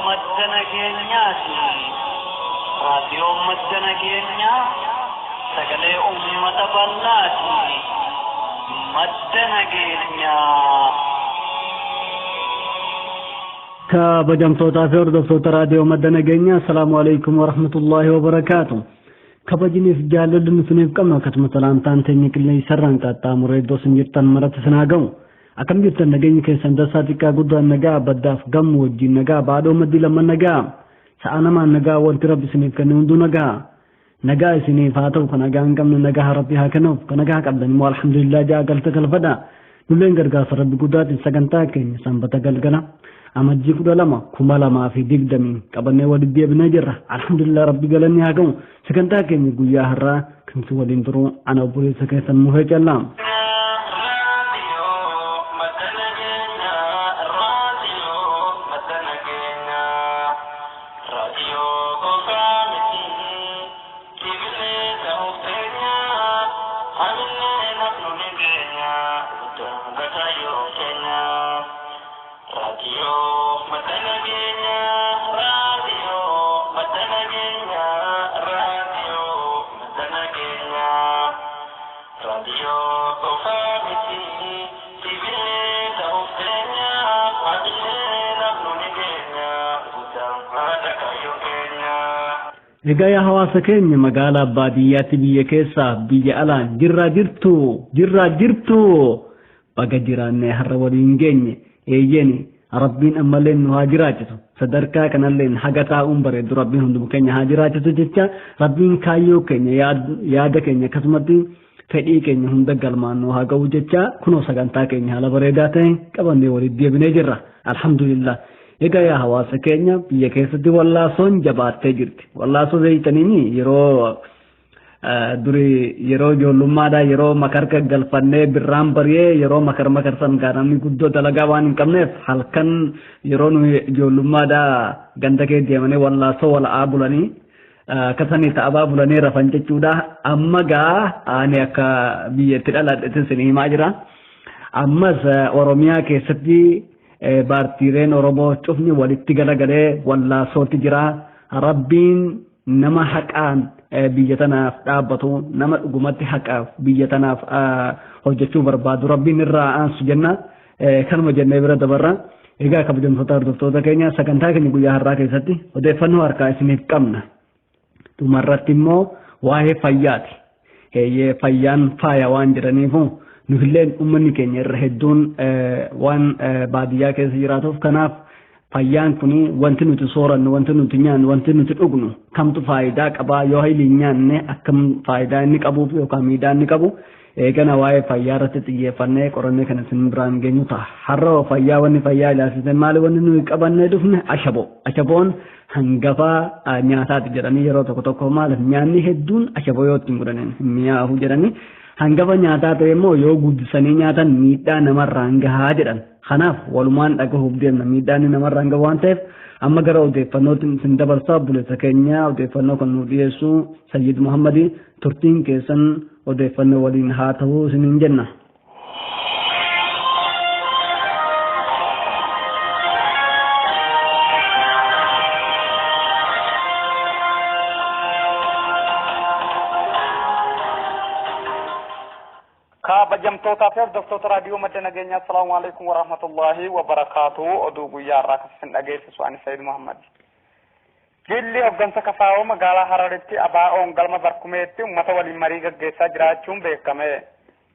Madda nageenyaati. Raadiyoo madda nageenyaa sagalee uummata bal'aati. Madda nageenyaa. Kabajamtootaa fi hordoftoota raadiyoo madda nageenyaa, assalaamu alaikum warahmatullaahi wabarakaatu. Kabajiniif jaalalli nuti isiniif qabnu akkasuma salaamtaan teenya qilleensarraan qaxxaamuree iddoo isin jirtan maratti isin haa ga'u. Akkam jirtan? Nageenyi keessan dansaa, xiqqaa guddaan nagaa, baddaaf gammu wajjin nagaa, baadhoo maddii lamman nagaa, sa'a namaan nagaa, wanti rabbi isiniif kenne hunduu nagaa. Nagaa isiniif haa ta'u. Kan nagaa hin qabne nagaa rabbi haa kennuuf, kan nagaa qabdan immoo alhamdulillah ja'a galta galfadha. Nulleen gargaarsa rabbi guddaatiin sagantaa keenya sanbata galgala amajjii 12, 2020 qabannee walitti deebinee jirra. Alhamdulillah, rabbi galanni haa ga'u. Sagantaa keenya guyyaa har'aa kan si waliin turu ana obboleessa keessan Muhee Callaa. Raadiyoo madda nageenyaa, raadiyoo madda nageenyaa, raadiyoo qofaa miti, kibilee ta'uuf teenyaa, hamillee nafnu ni geenyaa, guddaan gatayyoo keenyaa. Raadiyoo madda nageenyaa, raadiyoo madda nageenyaa, raadiyoo madda nageenyaa. Raadiyoo qofaa miti, kibilee ta'uuf teenyaa, hamillee nafnu ni geenyaa, guddaan haadha kaayyoo keenyaa. Egaa yaa hawaasa keenya magaalaa baadiyyaatti, biyya keessaa, biyya alaa jirraa jirtu, jirraa jirtu, baga jiraannee har'a waliin geenye. Eeyyeni, rabbiin ammallee nu haa jiraachisu. Sadarkaa kanallee haga taa'uun bareedu. Rabbiin hunduma keenya haa jiraachisu jecha, rabbiin kaayyoo keenya, yaada keenya, akkasumatti fedhii keenya hunda galmaan nu haa ga'u jecha, kunoo sagantaa keenya haala bareedaa ta'e qabannee walitti deebinee jirra, alhamdulillah. Egaa yaa hawaasa keenya, biyya keessatti wallaasoon jabaattee jirti. Wallaasoo beeytaniini, yeroo duri, yeroo ijoollummaadhaa, yeroo makarka galfannee birraan bari'ee, yeroo makar makarsan gaa namni guddoo dalagaa waan hin qabneef, halkan yeroo nu ijoollummaadhaa ganda kee deemanii wallaasoo wala'aa bulanii akkasanii ta'abaa bulanii rafan jechuudha. Amma gaa ani akka biyyatti dhaladhetti isin himaa jira. Ammas Oromiyaa keessatti paartiileen Oromoo cufni walitti galagalee wallaasootti jira. Rabbiin nama haqaan biyya tanaaf dhaabbatu, nama dhugumatti haqaaf biyya tanaaf hojjechuu barbaadu rabbiin irraa aansu jenna. Kanuma jennee bira dabarra. Egaa kabajamtoota hordoftoota keenya, sagantaa keenya guyyaa har'aa keessatti odeeffannoo harkaa isiniif qabna. Dhumarratti immoo waa'ee fayyaati. Heeyyee, fayyaan faaya waan jedhaniifu, nutilleen uummanni keenya irra hedduun waan baadiyyaa keessa jiraatuuf, kanaaf fayyaan kun wanti nuti soorannu, wanti nuti nyaannu, wanti nuti dhugnu kamtu faayidaa qabaa, yoo hayli hin nyaanne akkam faayidaa inni qabuuf yookaan miidhaa inni qabu, eegana waa'ee fayyaa irratti xiyyeeffannee qorannee kan isin biraan geenyu ta'a. Har'a fayyaa, wanni fayyaa ilaalchise maali wanni nuyi qabannee dhufne? Ashaboo. Ashaboon hangafa nyaataati jedhanii yeroo tokko tokko, maaliif nyaanni hedduun ashaboo yoo ittiin godhanin hin mi'aahu jedhanii, hangafa nyaataa ta'e immoo yoo guddisanii nyaatan miidhaa namarraan gahaa jedhan. Kanaaf walumaan dhagahuuf deemna miidhaan inni namarraan gahu waan ta'eef. Amma gara odeeffannootti isin dabarsaa. Obboleessa keenya odeeffannoo kan nuuf dhiyeessu Sayyid Muhammadi, turtiin keessan odeeffannoo waliin haa ta'uu isiniin jenna. Kabajamtootaa fi hordoftoota raadiyoo madda nageenyaa, assalaamu alaikum warahmatullaahi wabarakaatu. Oduu guyyaa har'aa kan isin dhageessisu ani Sayyid Muhammad. Jilli hooggansa KFO magaalaa Hararitti ABO'n galma Barkumeetti uummata waliin marii gaggeessaa jiraachuun beekame.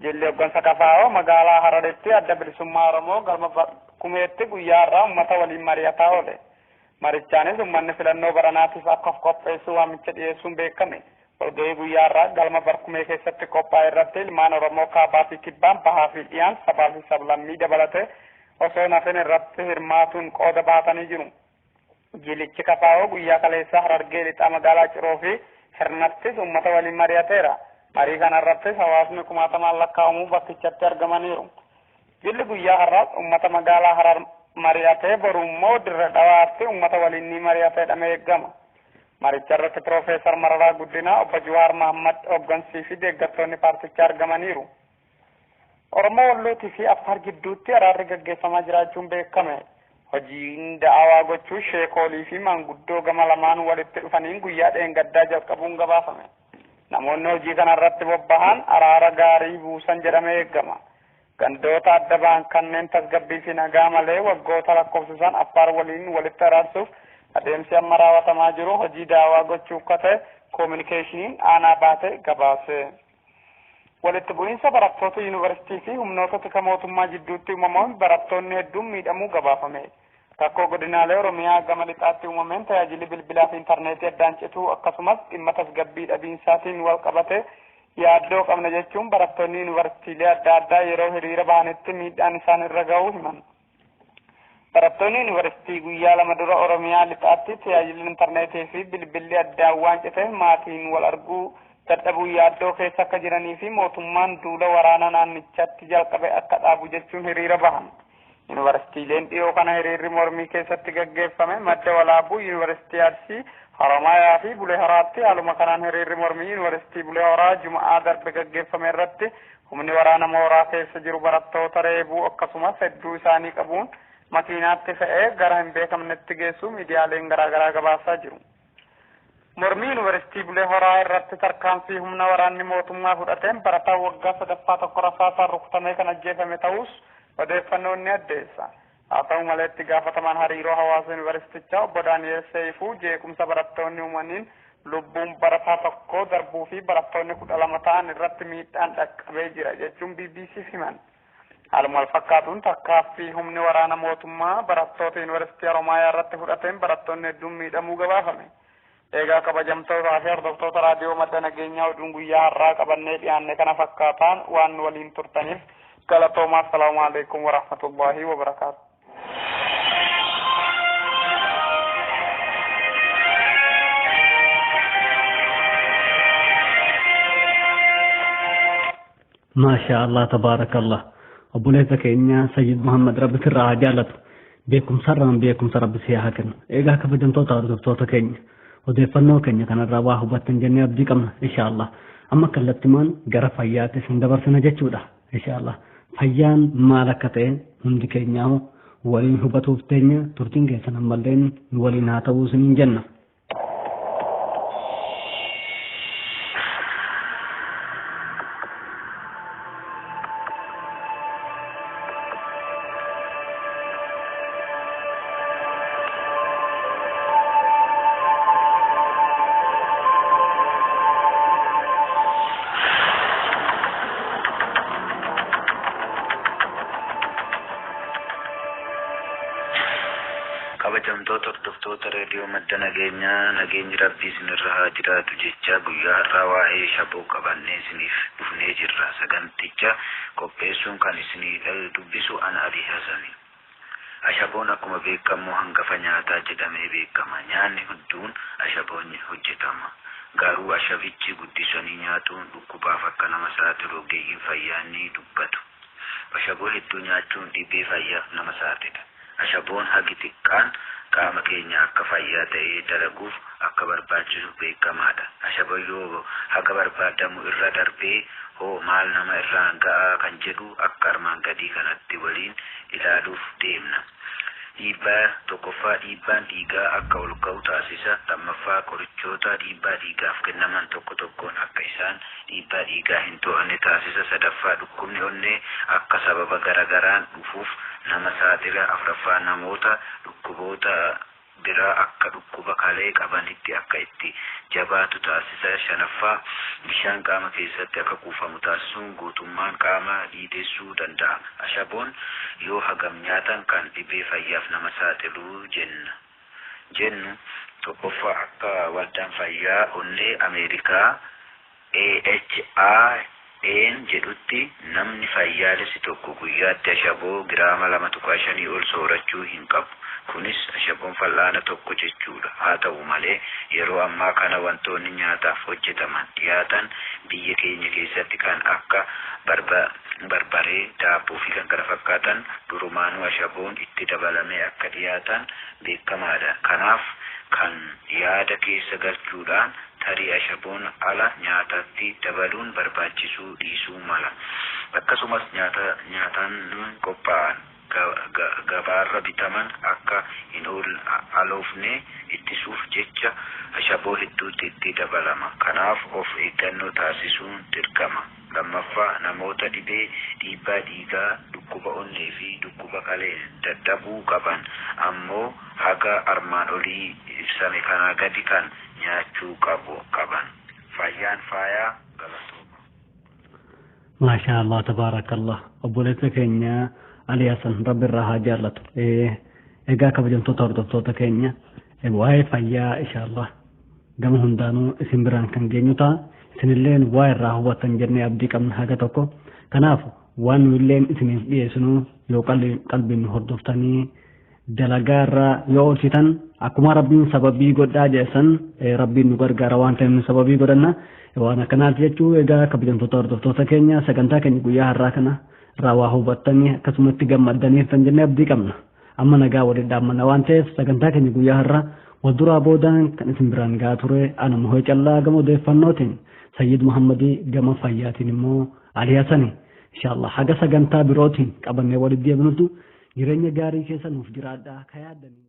Jilli hooggansa KFO magaalaa Hararitti Adda Bilisummaa Oromoo galma Barkumeetti guyyaa har'aa uummata waliin mari'ataa oole. Marichaanis uummanni filannoo baranaatiif akka of qopheessu waamicha dhiyeessuun beekame. Walgahii guyyaa har'aa galma Barkumee keessatti qophaa'e irratti ilmaan Oromoo kaabaa fi kibbaan, bahaa fi dhiyaan, sabaa fi sablammii dabalatee osoo nafin irratti hirmaatuun qooda baatanii jiru. Jilichi KFO guyyaa kaleessaa Harargee lixaa magaalaa Ciroo fi Hirnattis uummata waliin mari'ateera. Marii kana irrattis hawaasni kumaatamaan lakkaa'amu bakkichatti argamaniiru. Jilli guyyaa har'aas uummata magaalaa Harar mari'atee, boru immoo Dirre Dhawaatti uummata waliin ni mari'atee jedhamee eegama. Maricha irratti Piroofeesar Mararaa Guddinaa, obbo Jawaar Mahammad, hooggansii fi deeggartoonni paartichaa argamaniiru. Oromoo Wallootii fi Affaar gidduutti araarri gaggeeffamaa jiraachuun beekame. Hojiin da'awaa gochuu sheekolii fi maanguddoo gama lamaan walitti dhufaniin guyyaa dheengaddaa jalqabuun gabaafame. Namoonni hojii kanarratti bobbahan araara gaarii buusan jedhamee eegama. Gandoota adda ba'an kanneen tasgabbii fi nagaa malee waggoota lakkoofsisan Affaar waliin walitti araarsuuf adeemsi amma raawwatamaa jiru hojii da'awaa gochuu akka ta'e koominikeeshiniin aanaa baate gabaase. Walitti bu'iinsa barattoota yuunivarsiitii fi humnoota tika mootummaa jidduutti uumamuun barattoonni hedduun miidhamuu gabaafame. Rakkoo godinaalee Oromiyaa gama lixaatti uumameen tajaajilli bilbilaa fi intarneetii addaan cituu akkasumas dhimma tasgabbii dhabiinsaatiin wal qabate yaaddoo qabna jechuun barattoonni yuunivarsiitiilee adda addaa yeroo hiriira bahanitti miidhaan isaan irra ga'uu himan. Barattoonni yuunivarsiitii guyyaa lama dura Oromiyaa lixaatti tajaajilli intarneetii fi bilbilli addaan waan citeef maatiin wal arguu dadhabuu yaaddoo keessa akka jiranii fi mootummaan duula waraana naannichatti jalqabe akka dhaabu jechuun hiriira bahan. Yuunivarsiitiileen dhiyoo kana hiriirri mormii keessatti gaggeeffame Madda Walaabuu, Yuunivarsiitii Arsii, Haromaayaa fi Bulee Horaatti. Haaluma kanaan hiriirri mormii Yuunivarsiitii Bulee Horaa Juma'aa darbe gaggeeffame irratti humni waraana mooraa keessa jiru barattoota reebuu akkasumas hedduu isaanii qabuun makiinaatti fe'ee gara hin beekamnetti geessuu miidiyaaleen garaagaraa gabaasaa jiru. Mormii Yuunivarsiitii Bulee Horaa irratti tarkaanfii humna waraanni mootummaa fudhateen barataan waggaa sadaffaa tokko rasaasaan rukutamee kan ajjeefame ta'us odeeffannoon ni addeessa. Haa ta'u malee itti gaafatamaan hariiroo hawaasa yuunivarsiitichaa obbo Daani'el Seeyifuu jeequmsa barattoonni uumaniin lubbuun barataa tokko darbuu fi barattoonni 12 ta'an irratti miidhaan dhaqqabee jira jechuun BBCf himan. Haaluma wal fakkaatuun tarkaanfii humni waraana mootummaa barattoota yuunivarsiitii Haromaayaa irratti fudhateen barattoonni hedduun miidhamuu gabaafame. Egaa kabajamtootaa fi hordoftoota raadiyoo Madda Nageenyaa, oduun guyyaa har'aa qabannee dhiyaanne kana fakkaataan. Waan waliin turtaniif galatoomaa. Assalaamu alaikum warahmatullaahi wabarakaatu. Maashaa Allah, tabaarakallah. Obboleessa keenya Sayyid Muhammad, Rabbi sirraa haa jaallatu. Beekumsarraan beekumsa Rabbi si haa kennu. Egaa kabajamtoota hordoftoota keenya, odeeffannoo keenya kanarraa waa hubattan jennee abdii qabna, insha Allah. Amma kallattimaan gara fayyaatti isin dabarsina jechuudha, insha Allah. Fayyaan maal akka ta'e hundi keenyaa waliin hubatuuf teenya. Turtiin keessan ammalleen waliin haa ta'uu isiniin jenna. Kabajamtoota hordoftoota reediyoo Madda Nageenyaa, nageenyi Rabbii isinirra haa jiraatu jecha, guyyaa har'aa waa'ee shaboo qabannee isiniif dhufnee jirra. Saganticha qopheessuun kan isinii dubbisu ana Ali Hasani. Ashaboon akkuma beekamu hangafa nyaataa jedhamee beekama. Nyaanni hedduun ashaboon hojjetama. Garuu ashabichi guddisanii nyaatuun dhukkubaaf akka nama saaxilu ogeeyyiin fayyaa ni dubbatu. Ashaboo hedduu nyaachuun dhibee fayyaaf nama saaxila. Ashaboon hagi xiqqaan qaama keenya akka fayyaa ta'ee dalaguuf akka barbaachisu beekamaadha. Ashaboo yoo haga barbaadamu irra darbee hoo maal nama irraan ga'aa kan jedhu akka armaan gadii kanatti waliin ilaaluuf deemna. Dhiibbaa tokkoffaa, dhiibbaan dhiigaa akka ol ka'u taasisa. Lammaffaa, qorichoota dhiibbaa dhiigaaf kennaman tokko tokkoon akka isaan dhiibbaa dhiigaa hin to'anne taasisa. Sadaffaa, dhukkubni onnee akka sababa garagaraan dhufuuf nama saaxila. Afuraffaa, namoota dhukkuboota biraa akka dhukkuba kalee qabanitti akka itti jabaatu taasisa. Shanaffaa, bishaan qaama keessatti akka kuufamu taasisuun guutummaan qaama dhiitessuu danda'a. Ashaboon yoo hagam nyaatan kan dhibee fayyaaf nama saaxiluu jenna jennu? Tokkoffaa, akka waldaan fayyaa onnee Ameerikaa AHA'n jedhutti, namni fayyaalessi tokko guyyaatti ashaboo giraama 2.5 ol soorachuu hin qabu. Kunis ashaboon fal'aana tokko jechuudha. Haa ta'u malee yeroo ammaa kana wantoonni nyaataaf hojjetaman dhiyaatan biyya keenya keessatti kan akka barbaree, daabboo fi kan kana fakkaatan durumaanuu ashaboon itti dabalamee akka dhiyaatan beekamaadha. Kanaaf kan yaada keessa galchuudhaan tarii ashaboon ala nyaatatti dabaluun barbaachisuu dhiisuu mala. Akkasumas nyaata nyaataan qophaa'an Gabaarra bitaman akka hin aloofne ittisuuf jecha ashaboo hedduutti itti dabalama. Kanaaf of eeggannoo taasisuun dirqama. Lammaffaa, namoota dhibee dhiibbaa dhiigaa, dhukkuba onnee fi dhukkuba kalee daddabuu qaban ammoo haga armaan olii ibsame kanaa gadi kan nyaachuu qabu qaban. Fayyaan faayaa, galatooma. Maashaa Allah, tabaarakallah, obboleessa keenya Ali Hasan rabbi irraa haa jaallatu. Egaa kabajamtoota hordoftoota keenya, waa'ee fayyaa inshallah gama hundaanuu isin biraan kan geenyu ta'a. Isinilleen waa irraa hubattan jennee abdii qabna haga tokko. Kanaaf waan nuyilleen isiniif dhiyeessinu yoo qalbiin nu hordoftanii dalagaa irraa yoo oolchitan, akkuma rabbiin sababii godhaa jedhan, rabbiin nu gargaara waan ta'eef nu sababii godhanna. Waan akkanaati jechuu. Egaa kabajamtoota hordoftoota keenya, sagantaa keenya guyyaa har'aa kana irraa waa hubattanii akkasumatti gammaddaniirtan jennee abdii qabna. Amma nagaa waliin dhaammanna waan ta'eef, sagantaa keenya guyyaa har'aa wal duraa boodaan kan isin biraan gahaa ture ana Muhee Callaa gama odeeffannootiin, Sayyid Muhammadii gama fayyaatiin immoo Ali Hasani. Inshallah haga sagantaa birootiin qabannee walitti deebinutu jireenya gaarii keessa nuuf jiraadhaa ka yaaddanii.